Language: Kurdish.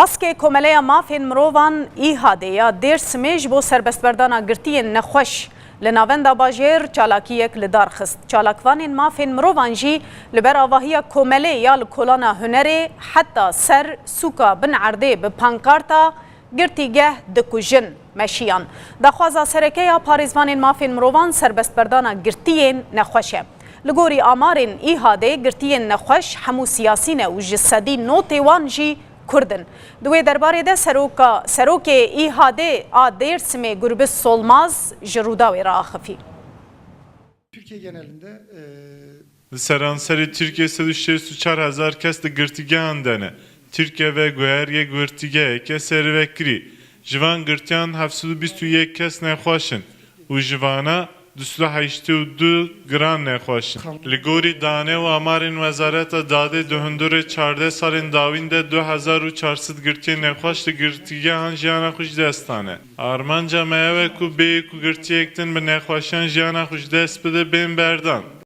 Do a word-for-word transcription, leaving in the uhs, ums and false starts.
Askê Komeleya Mafên Mirovan, İHA'dê ya Dêrsimê ji bo serbestberdana girtiyên nexweş li navenda bajêr çalakiyek li dar xist. Çalakvanên mafên mirovan jî li ber avahiya komelê ya li kolana hunerê heta ser sûka Bin Erdê bi pankarta "Girtîgeh dikujin" meşiyan. Daxwaza sereke ya parêzvanên mafên mirovan serbestberdana girtiyên nexweş e. Li gorî amarên İHA'dê girtiyên nexweş hemû siyasî ne û ji sedî notê wan jî Kurd in. Di wê derbarê de seroka, serokê İHA'dê a Dêrsimê Gurbis Solmaz ji Rûdawê re axifî. Türkiye genelinde e, Li seranserê Tirkiyê sed û şêst û çar hezar kes di girtîgehan de ne. Tirkiye veguheriye girtîgeheke servekirî. Ji van girtiyan heft sed û bîst û yek kes nexweş in û ji vana du sed û heştê û du giran nexweş in. Li gorî dane û amarên Wezareta Dadê di hundirê çardeh salên dawîn de du hezar û çar sed girtiyên nexweş li girtîgehan jiyana xwe ji dest dane. Armanca me ew e ku bêyî ku girtiyek din bi nexweşiyan jiyana xwe ji dest bide, bên berdan.